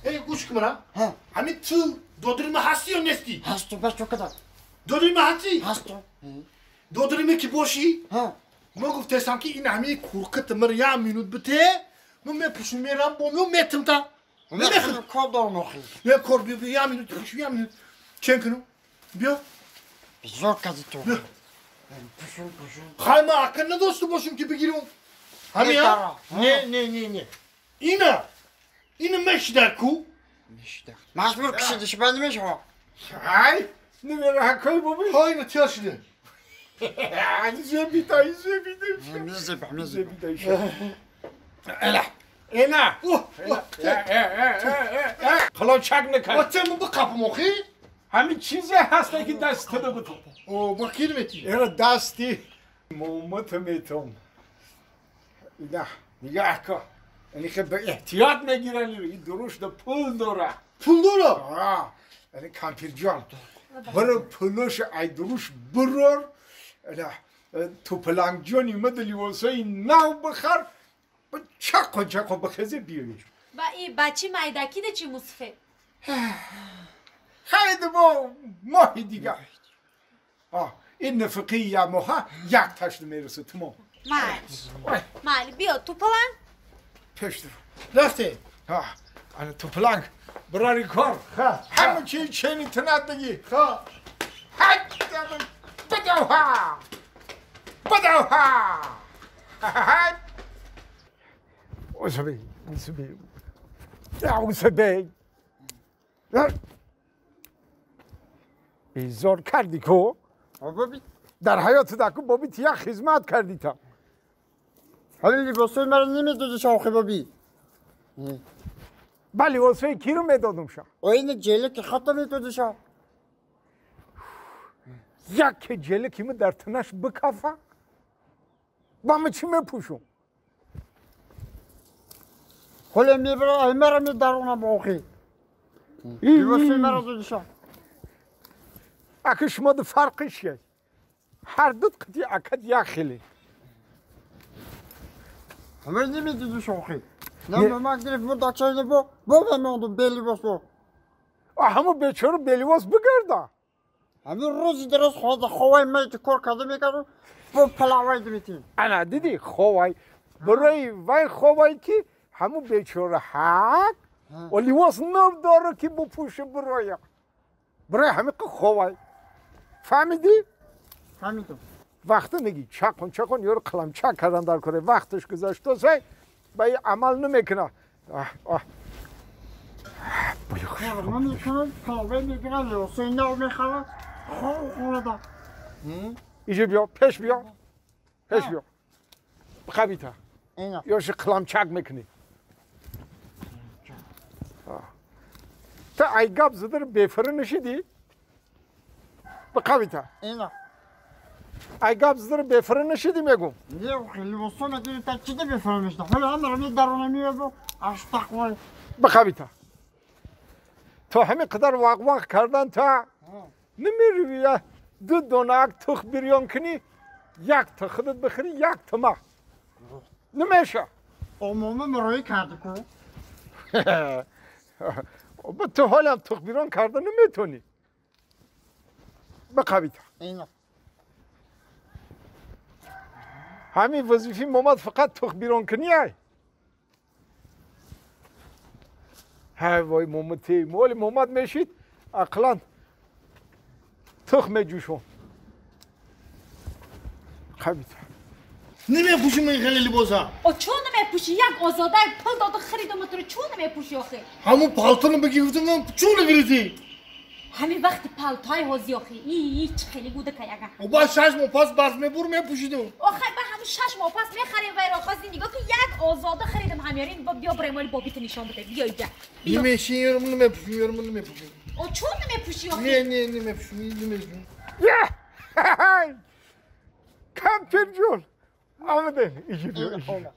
эй гӯш кун мана ҳамин ту додари ма ҳастӣ ё нестӣ? Ҳасту бас чо кадам. Додари ма ҳастӣ? Ҳасту. Додари ма ки бошӣ? Ма гуфтаистам ки ин ҳамин куркат мара як минут бите, ма мепӯшум мерам бо мео метам та. Кор дорам охи. Не кор биё як минут пӯшум як минут. Чен кунум? Биё. Бизор кази ту. Пӯшум пӯшум. Хай ма ака надошта бошум ки бигирум. Ҳамин не не не не. Ина ина мешида ку? Мешида. Маҷбур кишидиш ба намешава. Ай, намеракой боби. Ҳай на тиёр шида. Зебита, зебита. Мезеба, мезеба. Эла, эла. Қалончак накард. Оце мо бикапам охи? Ҳамин чизе ҳаста ки дастата бутон. О, ба кир мети? Эра дасти момата метон. Ина, нигаҳ кун. یعنی که به احتیاط میگیرن این دروش ده پول داره. پول داره؟ آه. یعنی کامپیر جان برو پولش ای دروش برور تو پلنگ جان ایمد لیواسای نو بخر چاقو چاقو بخزه بیاری. با این بچه مایدکی ده چی مصفه؟ خیلی با ماهی دیگه. آه این نفقی یا ماها یک تاش میرسه تمام. مالی مالی بیا تو پلنگ پیش رفته. ها انا تو پلنگ براری کار. همه چی چینی تنات بگی. ها بدوها بدوها. اوسبی اوسبی اوسبی بیزار کردی کو؟ در حیات دکو بابی تیا خدمت کردی تا. حالا لباسای مرا نمیدادی شاخه بابی. بله لباسای کی رو میدادم شا؟ این جله که خط میدادی شا. یک جله که من در تنش بکفه با من چی میپوشم؟ حالا میبره مرا میدارونم آخی. لباسای مرا دادی شا. اکه شما ده فرقش یه. هر دو قطعی اکد یک خیلی. همه نمیدیدی شوخی. نه من گرفت بود دچه با با من به لباس با. همون بیچاره به لباس بگرده. همین روز درست خود خوای میت کار کرده میکردم با پلاوی میتیم. انا دیدی خوای برای وای خوای که همون بیچاره حق و لباس نداره که بپوشه برای برای همین خوای. فهمیدی؟ فهمیدم. وقتی نگی چکن چکن یارو قلمچک کردن در کره وقتش گذشته سی با این عمل نمیکنه. آه آه من میکنم پاوه میگیرم لباسای نو میخرم خونه دا. اینجا بیا پیش بیا پیش بیا بخوابی تا یارش قلمچک میکنی تا ای گپ زدر بیفره نشیدی بخوابی تا ای گپ زدر بفره نشیدی میگم. نه خیلی لباسا نداری تا چی ده بفره میشد. حالا هم رو میدارونه میاد اشتاق وای. بخوابی تا. تو همین قدر واق واق کردن تا نمیروی یا دو دونک تخ بریان کنی یک تا خودت بخری یک تا ما. نمیشه. عموما مروی کرده کو. تو حالا تخ بیرون کرده نمیتونی. بخوابی تا. اینا. همین وظیفه محمد فقط تخ بیرون کنی ای. های وای محمد مولی محمد میشید عقلا تخ میجوشون. خبیت. نمیپوشم این خیلی لباسا. او چون نمیپوشی؟ یک آزاده پول داد خریدم تو رو چون نمیپوشی آخه؟ همون پالتو رو بگیرم من چون گرفتی؟ همین وقت پالتای هوزی آخه ای چه خیلی گوده که یگه. او با 6 ماه پس برف میبور میپوشیدم. آخه با همون 6 ماه پس میخریم و خواستی نگاه که یک آزاده خریدم همیارین با بیا برای مال بابیت نشان بده بیا اینجا. نمیشین یارم نمیپوشم یارم نمیپوشم. او چون نمیپوشی آخه؟ نه نه نمیپوشم نمیپوشم. کمپیر جون آمدن اینجا بیا اینجا.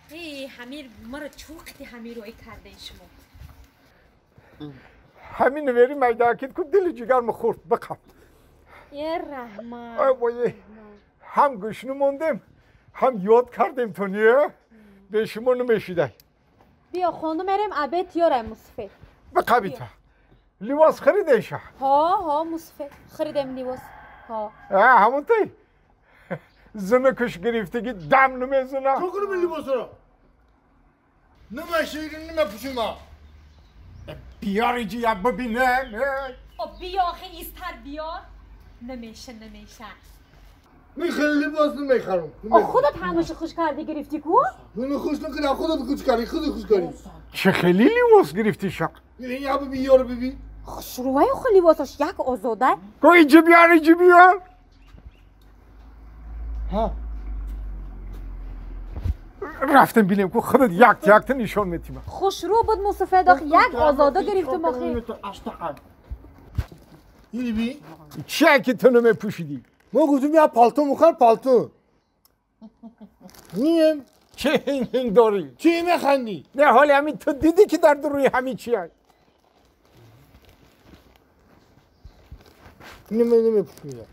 ای همیر مرا چوقتی همیر رو ای کرده شما. همین وری میداکید که دل جگرم خورد بخواب. یه رحمان. ای وای هم گشنه موندم هم یاد کردیم تو نیه. به شما نمیشیده. بیا خانم مریم عبه تیاره مصفه. بقابیتا. لباس خریده ها ها مصفه خریدم لباس. ها. همون تی. زنکش گرفتگی دم نمیزنه. تو کنم لباس را. نمیشه نمیپوشم. بیار اینجا ببینم. بیا آخه ایستر بیار. نمیشه نمیشه. میخوام لباس نمیخرم. خودت همش خوش کردی گرفتی کو؟ من خوش نکردم خودت خوش کردی خودت خوش کردی. چه خیلی لباس گرفتی شق. این یا ببین یارو ببین. خوشروی خو لباسش یک آزاده. کو اینجا بیار اینجا بیار. ها. رفتم بینیم کو خودت یک یک نشون میدیم. خوشرو بود مصطفی داخل یک آزاده گرفتم آخه. اینی بی؟ چه که تو نمیپوشیدی؟ ما گفتیم یا پالتو مخر پالتو. نیم. چه هنگ داری؟ چی میخندی؟ نه حالی همین تو دیدی که در روی همین چیه؟ نمیپوشیدم.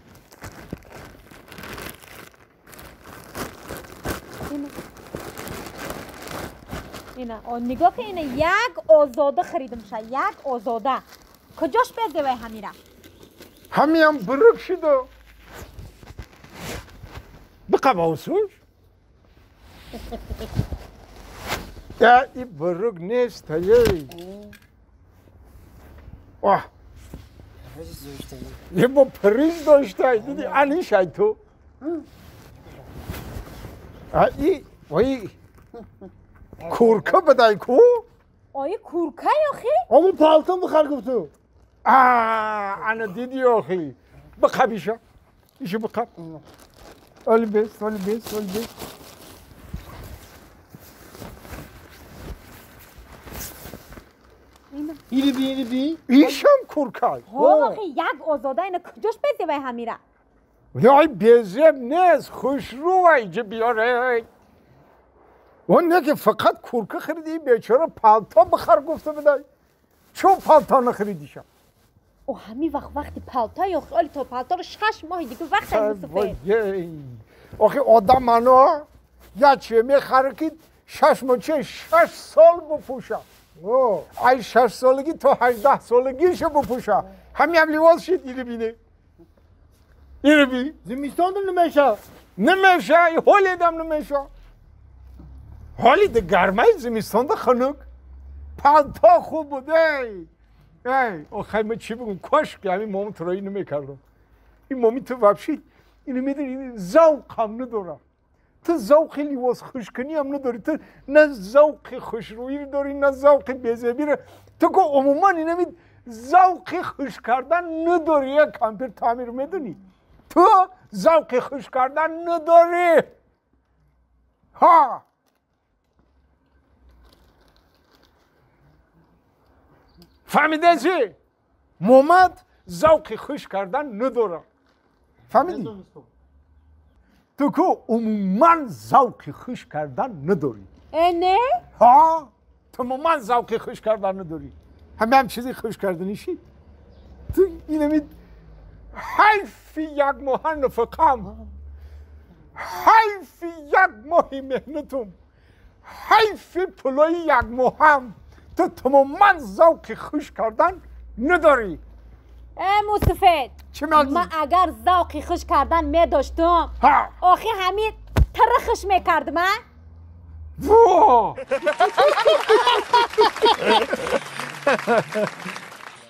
اینه نگاه که اینه یک آزاده خریدم شه یک آزاده. کجاش بزده وی همیره؟ همین هم برک شده. بقباسوش؟ این برک نیست هی. آه. یه با پریز داشته دیدی انی شای تو. ای وای کورکه بدای کو؟ آیه کورکه آخی؟ همون پالتو بخر گفتم. انا دیدی آخی. بقب ایشا. ایشو بقب. البس البس البس. اینی بی اینی بی. ایشم کورکه. ها آخی یک آزاده اینه کجاش بزه وی همیره؟ نه بیزم نیست خوش رو اینجا بیاره. اون نه که فقط کورکه خریدی بیچاره پالتا بخر گفته بدای. چون پالتا نخریدی شم؟ او همین وقت وقتی پالتا یا خیلی تا پالتا رو 6 ماه دیگه وقت مصطفی. آخه آدم منو یا چه میخره که 6 ماه چه 6 سال بپوشه. ای 6 سالگی تا 18 سالگیشو بپوشه. همین هم لباس شد اینو بینه. اینو بی. زمستان نمیشه. نمیشه حالی دم نمیشه. حالی ده گرمای زمستان ده خنک. پالتا خوب بوده. ای آخه من چی بگم کاش که همین مامان تو رایی نمیکردم. این مامی تو وبشید اینو میدونی ذوق هم نداره. تو ذوق لباس خوشکنی هم نداری. تو نه ذوق خوشرویی داری نه ذوق بیزبی رو. تو که عموما اینو می ذوق خوش کردن نداری. یک کامپیوتر تعمیر میدونی تو ذوق خوش کردن نداری. ها فهمیده چی؟ محمد ذوق خوش کردن نداره. فهمیدی؟ تو که عموما ذوق خوش کردن نداری. نه؟ ها تو عموما ذوق خوش کردن نداری. همه هم چیزی خوش کردنیشی. تو اینمی حیف یک ماه نفقم، حیف یک ماه مهنتم، حیف پولای یک ماهم. تو تماما ذوق خوش کردن نداری. ای مصطفی من اگر ذوق خوش کردن می داشتم آخه همین تر خوش میکردم. وا.